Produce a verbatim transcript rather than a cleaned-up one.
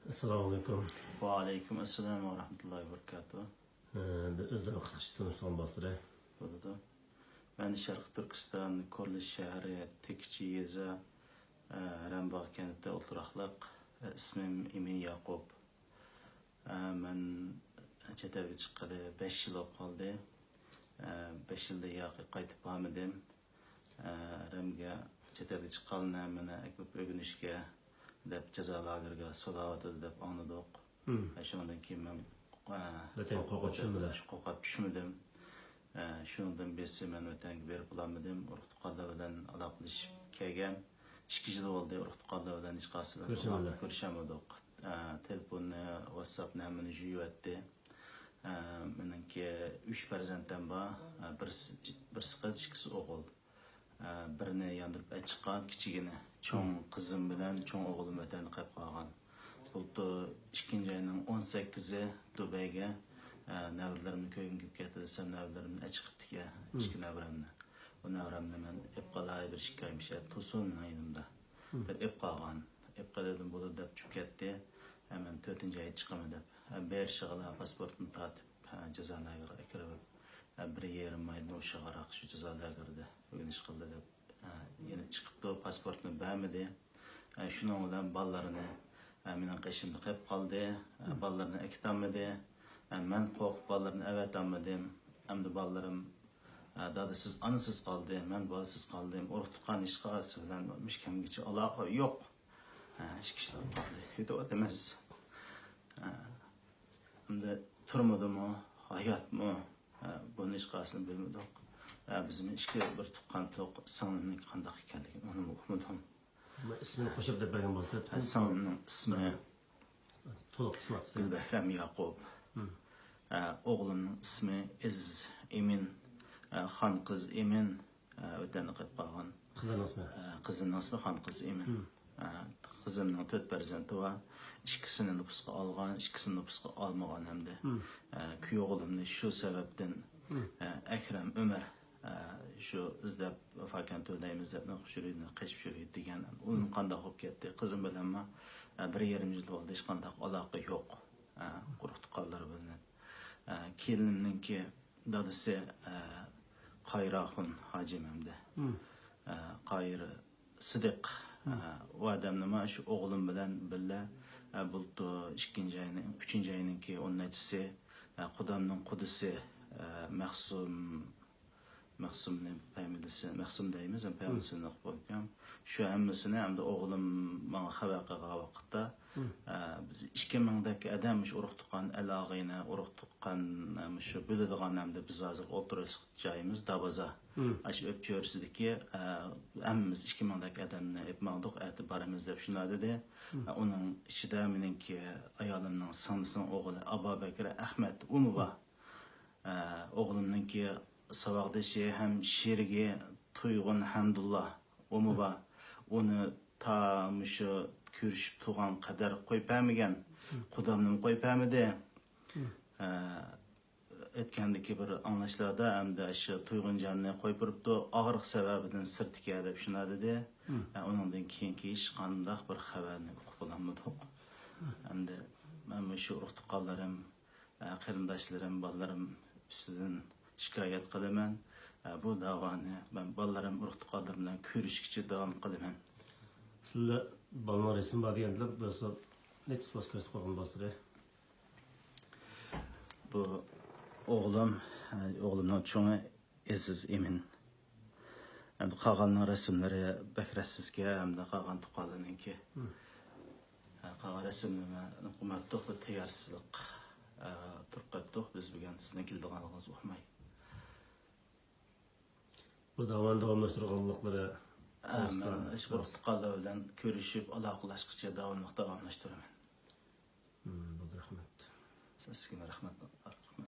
ئەسسالامۇئەلەيكۇم. ۋەئەلەيكۇم ئەسسالام ۋە رەھمەتۇللاھى ۋە بەرىكاتۇھ. ئە، بىر ئۆزلەرنى قىسقىچە تونۇشتۇرغان بولسىلەر. بولىدۇ. مەن شەرقىي تۈركىستان كورلىش شەھىرى تېكىچى يېزا، ئە، ھەرەمباغ كەنتىدە ئولتۇراقلىق. ئە، ئىسمىم ئىمىن ياقۇپ. ئە، مەن چەت ئەلگە چىققىلى بەش يىل بولۇپ قالدى. ئە، بەش يىلدىن ياقى قايتىپ بارمىدىم. ئە، ھەرەمگە چەت ئەلگە چىققانلىرىنى ھەممىنى ئەكىپ ئۆگىنىشكە دەپ جازا لاگېرىغا سولاۋاتىدۇ دەپ ئاڭلىدۇق. مم. ئە، شۇنىڭدىن كېيىن مەن، ئە، ۋەتەنگە قورقۇپ چۈشمىدىڭ؟ قورقۇپ چۈشمىدىم. ئە، شۇنىڭدىن بېرى مەن ۋەتەنگە بېرىپ بولالمىدىم. ئۇرۇق تۇغقانلار بىلەن ئالاقىلىشىپ كەلگەن. ئىككى يىل بولدى ئۇرۇق تۇغقانلار بىلەن ھېچقايسى بىلەن كۆرۈشەلمىدى. ئالاقە-، كۆرۈشەلمىدۇق. ئە، تېلېفوننى، ۋاتساپنى ھەممىنى يويۇۋەتتى. ئە، مېنىڭكى ئۈچ پەرزەنتىم بار. ئە، بىرسى، بىرسى قىز، ئىككىسى ئوغۇل. ئە، بىرىنى ياندۇرۇپ ئەچىققان، كىچىكىنى. چوڭ قىزىم بىلەن چوڭ ئوغلۇم ۋەتەندە قېلىپ قالغان. بۇلتۇر ئىككىنچى ئاينىڭ ئون سەككىزى دۇبەيگە، ئە، نەۋرىلىرىمنى كۆرگۈم كېلىپ كەتتى دېسەم، نەۋرىلىرىمنى ئەچىقىپتىكەن، ئىككى نەۋرەمنى. بۇ نەۋرەمنى مەن ئېلىپ قالاي، بىر ئىككى ئاي مۇشۇ يەردە تۇرسۇن مېنىڭ يېنىمدا، دەپ ئېلىپ قالغان. ئېلىپ قېلىۋىدىم، بولىدۇ دەپ چۈشۈپ كەتتى. ھە، مەن تۆتىنچى ئايدا چىقىمەن دەپ، ھە، بېرىشىغىلا پاسپورتنى تارتىپ، ھە، جازا لاگېرىغا ئەكىرىپ، ھە، بىر يېرىم ئايدىن ئوشۇقراق شۇ جازا لاگېرىدا ئۆگىنىش قىلدى دەپ، ھە، يېنىپ چىقىپتۇ، پاسپورتنى بەرمىدى. ھە، شۇنىڭ بىلەن بالىلىرىنى، ھە، مېنىڭ قېشىمدا قېلىپ قالدى. ھە، بالىلىرىنى ئەكېتەلمىدى. ھە، مەن قورقۇپ بالىلىرىنى ئەۋەتەلمىدىم. ئەمدى بالىلىرىم، ھە، دادىسىز، ئانىسىز قالدى، مەن بالىسىز قالدىم، ئۇرۇق تۇغقان ھېچقايسى بىلەن مۇشۇ كەمگىچە ئالاقە يوق. ھە، ئىككى كىشىلا قالدى. يېتىۋاتىمىز. ھە، ئەمدى تۈرمىدىمۇ، ھاياتمۇ؟ ھە، بۇنى ھېچقايسىنى بىلمىدۇق. ھە، بىزمۇ ئىككى بىر تۇغقان تۇغ، سىڭلىمنىڭ قانداق ئىكەنلىكىنى ئۇنىمۇ ئۇقمىدىم. ئەمما ئىسمىنى قوشۇپ دەپ بەرگەن بولسا. ھە، سىڭلىمنىڭ ئىسمى تولۇق ئىسمى ئاتىسى. گۈلبەھرەم ياقۇپ. مم. ئە، ئوغلۇمنىڭ ئىسمى ئەزىز ئىمىن. ئە، خانقىز ئىمىن. ئە، ۋەتەندە قېلىپ قالغان. قىزلارنىڭ ئىسمى؟ ئە، قىزىمنىڭ ئىسمى خانقىز ئىمىن. مم. ئە، قىزىمنىڭ تۆت پەرزەنتى بار. ئىككىسىنى نوپۇسقا ئالغان، ئىككىسىنى نوپۇسقا ئالمىغان ھەمدە. مم. ئە، كۈيئوغلۇمنى شۇ سەۋەبتىن، مم. ئە، ئەكرەم ئۆمەر ئە، شۇ ئىزدەپ ۋاپاكەن تۆلەيمىز دەپ نوپۇس شۇرىدىن قېچىپ شۇرىدى دېگەن. ئۇنىڭ قانداق بولۇپ كەتتى؟ قىزىم بىلەنمۇ، ئە، بىر يېرىم يىل بولدى، ھېچقانداق ئالاقە يوق. ئە، ئۇرۇق تۇغقانلار بىلەن. ئە، كېلىنىمنىڭكى دادىسى، ئە، قايىر ئاخۇن ھاجى مەمدە. مم. ئە، قايىر سىدىق. مم. ئە، ئۇ ئادەمنىمۇ شۇ ئوغلۇم بىلەن بىللە، ئە، بۇلتۇر ئىككىنچى ئاينىڭ، ئۈچىنچى ئاينىڭكى ئون نەچچىسى، ئە، قۇدامنىڭ قۇدىسى، ئە، مەخسۇم مەخسۇمنى پەمىلىسى، مەخسۇم دەيمىز، ھەم پەمىلىسىنى ئوقۇپ بولۇپكەن. شۇ ھەممىسىنى ئەمدى ئوغلۇم ماڭا خەۋەر قىلغان ۋاقىتتا، ئە، بىز ئىككى مىڭدەك ئادەم، مۇشۇ ئۇرۇق تۇغقان، ئەل ئاغىنە، ئۇرۇق تۇغقان، ئە، مۇشۇ بىلىدىغان، ئەمدى بىز ھازىر ئولتۇرۇشلۇق جايىمىز دابازا. ئاشۇ ئۆپچۆرىسىدىكى، ئە، ھەممىمىز ئىككى مىڭدەك ئادەمنى ئېلىپ ماڭدۇق، ئەتە بارىمىز دەپ شۇنداق دېدى. ئە، ئۇنىڭ ئىچىدە مېنىڭكى ئايالىمنىڭ سىڭلىسىنىڭ ئوغلى ئابابەكرى ئەخمەت ئۇمۇ بار. ئە، ئوغلۇمنىڭكى ساۋاقدىشى ھەم شېرىكى تۇيغۇن ھەمدۇللا ئۇمۇ بار. ئۇنى تا مۇشۇ كۆرۈشۈپ تۇرغان قەدەر قويۇپ بەرمىگەن. قۇدامنىمۇ قويۇپ بەرمىدى. ئە، ئۆتكەندىكى بىر ئاڭلاشلاردا ئەمدى شۇ تۇيغۇنجاننى قويۇپ بېرىپتۇ، ئاغرىق سەۋەبىدىن سىرتتىكەن دەپ شۇنداق دېدى. ئە، ئۇنىڭدىن كېيىنكى ھېچقانداق بىر خەۋەرنى ئۇقۇپ بولالمىدۇق. ئەمدى مەن مۇشۇ ئۇرۇق تۇغقانلىرىم، ئە، قېرىنداشلىرىم، بالىلىرىم ئۈستىدىن شىكايەت قىلىمەن. ئە، بۇ داۋانى مەن بالىلىرىم، ئۇرۇق تۇغقانلىرىم بىلەن كۆرۈشكىچە داۋام قىلىمەن. سىلەر بالىنىڭ رەسىمى بار دېگەندىلا، بىر سوت نەچچىسى بولسا كۆرسىتىپ قويغان بولسىدى. بۇ ئوغلۇم، ئە، ئوغلۇمنىڭ چوڭى ئەزىز ئىمىن. ئەمدى قالغاننىڭ رەسىملىرى بەك رەتسىزكەن، ئەمدى قالغان تۇغقانلىرىنىڭكى. قالغان رەسىملىرىنى قويماپتۇق، بىر تەييارسىزلىق، ئە، تۇرۇپ قاپتۇق. بىز بۈگۈن سىزنىڭ كېلىدىغانلىقىڭىزنى ئۇقماي. بۇ داۋانى داۋاملاشتۇرغانلىقلىرى ئە، مەن ئۇرۇق تۇغقانلار بىلەن كۆرۈشۈپ، ئالاقىلەشكىچە داۋاملىق داۋاملاشتۇرىمەن. مم، بولدى، رەھمەت. سىزگىمۇ رەھمەت.